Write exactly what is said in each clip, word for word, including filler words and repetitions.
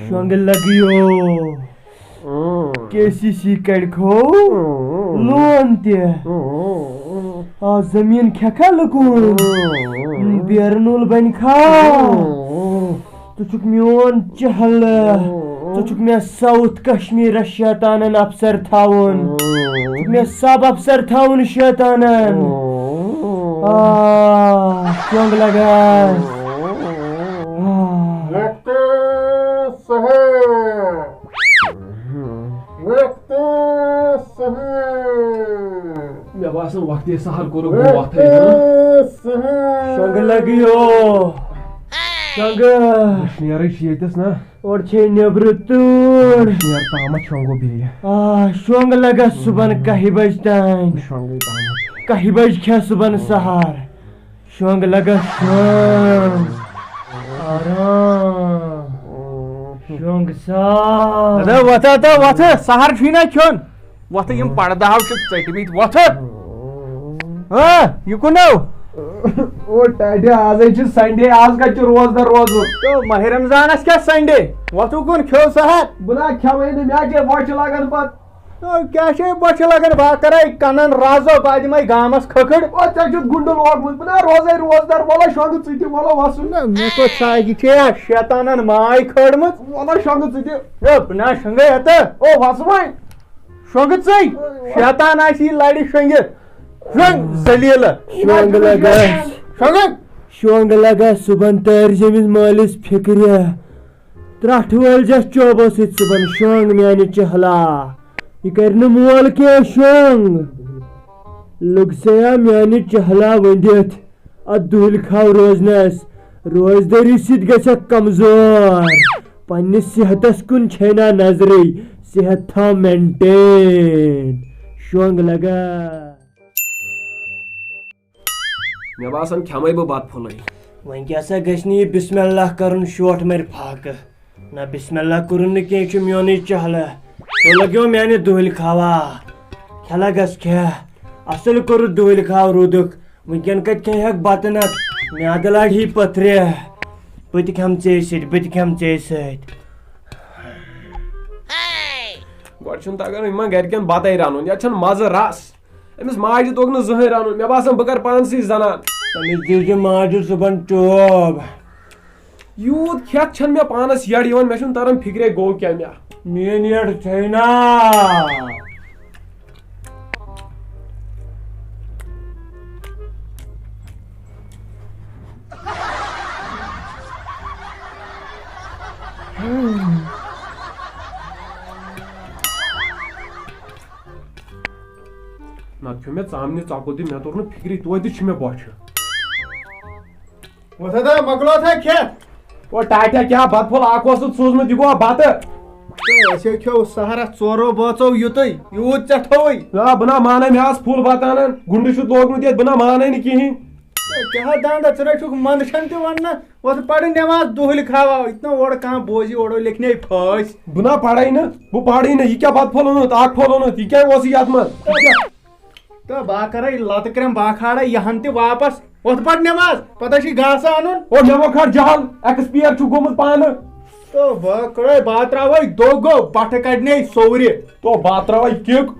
شۄنٛگہٕ لگیو۔ کے C C کڑکھو لون تہِ۔ آ زٔمیٖن کھٮ۪کھا لُکُن؟ بیرٕ نوٗل بنہِ کھا؟ ژٕ چھُکھ میون چہلہٕ۔ ژٕ چھُکھ مےٚ ساوُتھ کشمیٖرس شیطانن افسر تھاوُن۔ ژٕ چھُکھ مےٚ سب افسر تھاوُن شیطانن۔ آ، شۄنٛگ لگان۔ آ۔ وقتہٕ سحر۔ وقتہٕ سحر۔ مےٚ باسان، وقتہِ سحر کوٚرُکھ بہٕ وۄتھٕے، ہاں؟ وقتہٕ سحر۔ شۄنٛگہٕ لگیو۔ شۄنٛگہٕ۔ بہٕ شیرٕے چھِ ییٚتٮ۪س نا۔ اورٕ چھے نیٚبرٕ تۭر۔ بہٕ شیر تامَتھ شۄنٛگو بیٚیہِ۔ آ، شۄنٛگ لگس صُبحن کاہہِ بجہِ تام۔ بہٕ شۄنٛگے تامَتھ۔ کاہہِ بجہِ کھےٚ صُبحن سحر۔ شۄنٛگ لگس شۄنٛگ۔ آرام۔ شۄنٛگ سا۔ اَدٕ وۄتھ، اَدٕ وۄتھ، سحر چھُے نا کھیوٚن۔ وۄتھ، یِم پردہو چھِ ژٔٹمٕتۍ، وۄتھ۔ ہاں، یہِ کُنو۔ او ٹاٹیا، آزے چھُ Sunday، آز کتہِ چھُ روزدر روزُن؟ تہٕ ماہِ رمضانس کیٛاہ Sunday؟ وۄتھ اُکُن کھیو سحر۔ بہٕ نا کھٮ۪وے نہٕ، مےٚ کیٛاہ بۄچھِ لگان پتہٕ۔ او، کیٛاہ چھے بۄچھِ لگان؟ بہٕ ہا کرے کنن رازو، بہٕ ہا دِمے گامس کھکھٕڑ۔ او، ژےٚ چھُتھ گُنڈٕ لوگمُت، بہٕ نا روزے روزدر، وَلہٕ شۄنٛگہٕ ژٕ تہِ، وَلہٕ وَسُن۔ نہ، مےٚ کوٚت سا، یہِ چھے اَتھ شیطانن ماے کھٲڑمٕژ۔ وَلہٕ شۄنٛگہٕ ژٕ تہِ۔ ہے، بہٕ نا شۄنٛگے ہتہٕ۔ او، وَسہٕ وۄنۍ۔ شۄنٛگہٕ ژٕے۔ شیطان آسی لرِ شۄنٛگِتھ۔ شۄنٛگ ذلیٖلہٕ۔ شۄنٛگ لگس۔ شۄنٛگہٕ۔ شۄنٛگ لگس صُبحن تٲرۍ زِ أمِس مٲلِس فِکرِ۔ ترٛٹھ وٲلۍ زٮ۪س چوبو سۭتۍ صُبحن شۄنٛگ میانہِ چہلا۔ یہِ کرِ نہٕ مول کینٛہہ شۄنٛگ۔ لوٚگ سیا میانہِ چہلا ؤنٛدِتھ۔ اتھ دُہلہِ کھاو روزنس، روزدٲری سۭتۍ گژھکھ کمزور۔ پننِس صحتس کُن چھے نہ نظرٕے، صحت تھاو maintain۔ شۄنٛگ لگا۔ مےٚ باسان کھٮ۪مے بہٕ بتہٕ پھوٚلٕے۔ وۄنۍ کیٛاہ سا گژھِ نہٕ یہِ بسم اللہ کرُن، شوٹھ مرِ فاقہٕ۔ نہ بسم اللہ کوٚرُن نہٕ کینٛہہ، یہِ چھُ میونُے چہلہٕ۔ ژٕ لگیو میانہِ دُہلہِ کھاوا۔ کھٮ۪لہ گژھ کھٮ۪ہ۔ اصل کوٚرُتھ دُہلہِ کھاو روٗدُکھ۔ وٕنکٮ۪ن کتہِ کھٮ۪ہکھ بتہٕ نتہٕ؟ میادٕ لاڑِ ہی پٔتھرِ۔ بہٕ تہِ کھٮ۪مہٕ ژے سۭتۍ، بہٕ تہِ کھٮ۪مہٕ ژے سۭتۍ۔ گۄڈٕ چھُنہٕ تگان یِمن گرِکٮ۪ن بتَے رنُن، یتھ چھُنہٕ مزٕ رس۔ أمِس ماجہِ توٚگ نہٕ زٕہٕنۍ رنُن، مےٚ باسان بہٕ کرٕ پانسٕے زنان۔ تٔمِس دیٖزِ ماجہِ صُبحن ٹوب۔ یوٗت کھٮ۪تھ چھَنہٕ مےٚ پانَس یَڈ یِوان، مےٚ چھُنہٕ تَران فِکرے گوٚو کیٛاہ مےٚ۔ میٛٲنۍ یَڈ چھے نا۔ نَتہٕ کھیوٚو مےٚ ژامنہِ ژۄکُل تہِ، مےٚ توٚر نہٕ فِکرے، توتہِ چھِ مےٚ بۄچھِ۔ وۄتھ ہا، مۄکلو تھا کھٮ۪تھ۔ او ٹاٹیا، کیٛاہ بتہٕ پھوٚل اکھ اوسُتھ سوٗزمُت، یہِ گوٚوا بتہٕ؟ تہٕ اَسہِ کھیوٚو سحرس ژورو بٲژو یُتُے، یوٗت ژےٚ تھوٚوُے۔ آ، بہٕ نا مانَے، مےٚ آس فُل بتہٕ اَنان، گُنڈٕ چھُتھ لوگمُت ییٚتہِ، بہٕ نا مانَے نہٕ کِہیٖنۍ۔ ہے، کیٛاہ دنٛدہ، ژٕ نَے چھُکھ منٛدچھان تہِ وَننہٕ۔ وۄتھ پَرٕ نٮ۪ماز دُہلہِ کھاوا، یہِ تہِ نہ اورٕ کانٛہہ بوزِ، اورٕ لیکھِ نے پھٲسۍ۔ بہٕ نہ پَرَے نہٕ، بہٕ پَرٕے نہٕ، یہِ کیٛاہ بَتہٕ پھوٚل اوٚنُتھ، اَکھ پھوٚل اوٚنُتھ، یہِ کیٛاہ اوس یَتھ منٛز؟ تہٕ بہٕ ہا کَرَے لَتہٕ کرٛٮ۪م، بہٕ ہا کھالَے یہِ ہَن تہِ واپَس۔ وۄتھ پَر نٮ۪ماز، پَتہٕ چھُے گاسہٕ اَنُن۔ او مےٚ مۄکھ کھار جہل، expire چھُ گوٚمُت پانہٕ۔ تہٕ بہٕ کَرَے، بہٕ ہا ترٛاوَے دوٚگ، بَٹھٕ کَڑِ نے سورِ۔ تو بہٕ ہا ترٛاوَے کِک۔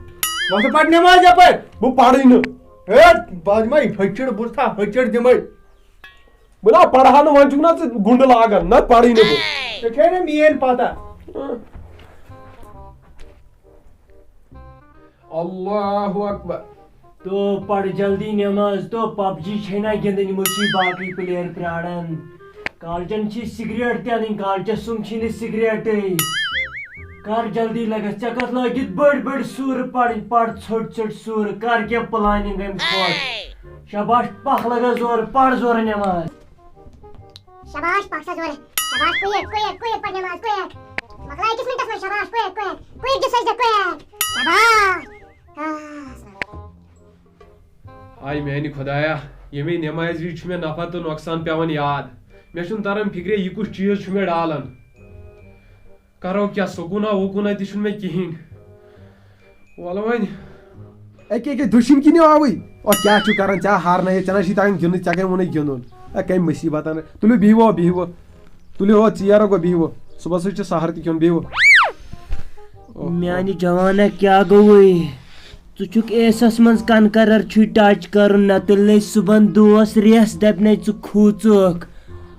وۄتھ پَر نٮ۪ماز یَپٲرۍ۔ بہٕ پَرٕے نہٕ۔ ہے، بہٕ دِمَے ۂچِڑ، بہٕ تھاو ۂچِڑ دِمَے۔ بہٕ نا پرہا نہٕ، وۄنۍ چھُکھ نا ژٕ گُنڈٕ لاگان، نہ پرٕے نہٕ بہٕ۔ ژےٚ چھے نہٕ میٲنۍ پتہ۔ اللہ اکبر۔ تو پڑھ جلدی نماز، تو پب جی چھے نہ گِنٛدٕنۍ، یِمو چھِ باقٕے player پراران۔ کالچن چھی سگریٹ تہِ انٕنۍ، کالچس سُم چھی نہٕ سگریٹٕے۔ کر جلدی لگس، ژےٚ کتھ لٲگِتھ بٔڑۍ بٔڑۍ سورٕ پرٕنۍ، پر ژھٔٹۍ ژھٔٹۍ سورٕ، کر کینٛہہ planning امہِ کھۄتہٕ۔ شاباش، پکھ لگس زورٕ، پر زورٕ نٮ۪ماز۔ شاباش، پکھ سا زورٕ۔ شاباش، quick، quick، quick پر نٮ۪ماز، quick۔ مۄکلاو أکِس منٹس منٛز، شاباش، quick، quick، quick دِ سجدٕ، quick۔ شاباش۔ آہ۔ آے میانہِ خۄدایا، ییٚمے نٮ۪مازِ وِزِ چھُ مےٚ نفع تہٕ نۄقصان پٮ۪وان یاد۔ مےٚ چھُنہٕ تران فِکرے، یہِ کُس چیٖز چھُ مےٚ ڈالان۔ کرو کیٛاہ، سکوٗنا وکوٗنا تہِ چھُنہٕ مےٚ کِہیٖنۍ۔ وَلہٕ وۄنۍ۔ اَکہِ، اَکہِ دٔچھِنۍ کِنۍ آوٕے۔ او، کیٛاہ چھُ کران؟ ژےٚ ہارنٲیِتھ، ژےٚ نہ چھُے تَگان گِنٛدُن، ژےٚ کَمہِ ووٚنُے گِنٛدُن؟ اے، کَمہِ مُصیٖبت اَنہٕ؟ تُلِو بِہِو، بِہِو۔ تُلِو ہو، ژیر گوٚو، بِہِو۔ صُبحس حظ چھُ سحر تہِ کھیوٚن، بِہِو۔ اوہ، میانہِ جوانا کیٛاہ گوٚوُے؟ ژٕ چھُکھ ایسس منٛز کنکرر چھُے ٹچ کرُن، نتہٕ لے صُبحن دوس ریس، دپنے ژٕ کھوٗژُکھ۔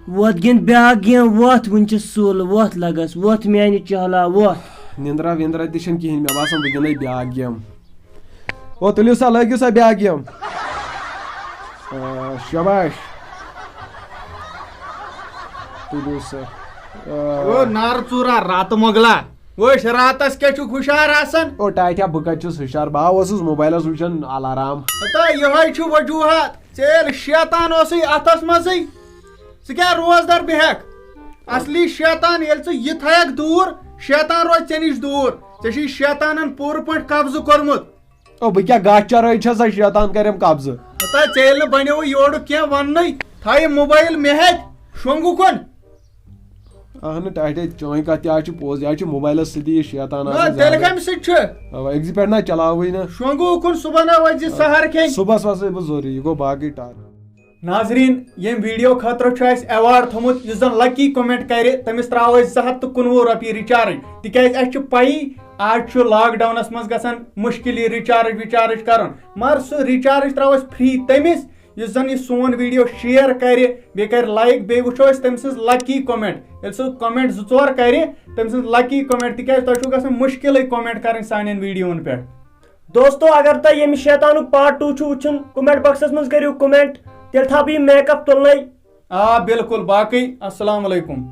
وۄتھ گِنٛد بیٛاکھ گیم، وۄتھ، وُنہِ چھِ سُل، وۄتھ لگس، وۄتھ میانہِ چہلا، وۄتھ۔ نِندرا وِندرا تہِ چھَنہٕ کِہیٖنۍ، مےٚ باسان بہٕ گِنٛدے بیٛاکھ گیم۔ او تُلِو سا، لٲگِو سا بیٛاکھ گیم۔ آ، شاباش۔ تُلِو سا۔ آ۔ او نار ژوٗرا، راتہٕ مۄگلا، وٕچھ راتس کیٛاہ چھُکھ ہُشار آسان۔ او ٹاٹھیا، بہٕ کتہِ چھُس ہُشار؟ بہٕ ہا اوسُس موبایلس وٕچھان الارام۔ ہتا یِہوٚے چھُ وجوٗہات، ژےٚ ییٚلہِ شیطان اوسُے اتھس منٛزٕے، ژٕ کیٛاہ روزدر بیٚہکھ؟ اصلی شیطان ییٚلہِ ژٕ یہِ تھایکھ دوٗر، شیطان روزِ ژےٚ نِش دوٗر۔ ژےٚ چھُے شیطانن پوٗرٕ پٲٹھۍ قبضہٕ کوٚرمُت۔ او بہٕ کیٛاہ گاسہٕ چرٲے چھَسا، شیطان کریم قبضہٕ؟ ہتا ژےٚ ییٚلہِ نہٕ بنیووُے یورُک کینٛہہ وننُے، تھاو یہِ موبایل مےٚ ہٮ۪تھ، شۄنٛگُکھ کُن۔ اہنہٕ ٹاٹھے، چٲنۍ کتھ تہِ حظ چھِ پوٚز، یہِ حظ چھِ موبایلس سۭتی یہِ شیطان نہ آسان تیٚلہِ زیادٕ۔ کمہِ سۭتۍ چھُ؟ اوا، أکزِ پٮ۪ٹھ نہ چلاوٕے نہٕ۔ شۄنٛگُکھ کُن، صُبحن نہ وٲتۍ زِ سحر کھٮ۪نۍ۔ صُبحس وسے بہٕ ضروٗری، یہِ گوٚو باقٕے ٹارگیٹ۔ ناظریٖن، ییٚمہِ ویڈیو خٲطرٕ چھُ اَسہِ ایوارڈ تھوٚمُت، یُس زن لکی کمنٹ کرِ، تٔمِس تراوو أسۍ زٕ ہتھ تہٕ کُنوُہ رۄپیہِ ریچارج، تِکیازِ اَسہِ چھِ پَیی آز چھُ لاک ڈاونس منٛز گژھان مُشکل یہِ ریچارج ویچارج کرُن، مگر سُہ ریچارج تراوو أسۍ فری تٔمِس یُس زن یہِ سون ویڈیو شیئر کرِ، بیٚیہِ کرِ لایک، بیٚیہِ وٕچھو أسۍ تٔمۍ سٕنٛز لکی کمنٹ۔ ییٚلہِ سُہ کمنٹ زٕ ژور کرِ، تٔمۍ سٕنٛز لکی کمنٹ، تِکیازِ تۄہہِ چھُو گژھان مُشکلٕے کمنٹ کرٕنۍ سانٮ۪ن ویڈیون پٮ۪ٹھ۔ دوستو، اگر تۄہہِ ییٚمہِ شیطانُک پارٹ ٹوٗ چھُ وٕچھُن، کمنٹ باکسس منٛز کٔرِو کمنٹ، تیٚلہِ تھاوٕ بہٕ یہِ میک اپ تُلنَے۔ آ بِلکُل، باقٕے السلام علیکم۔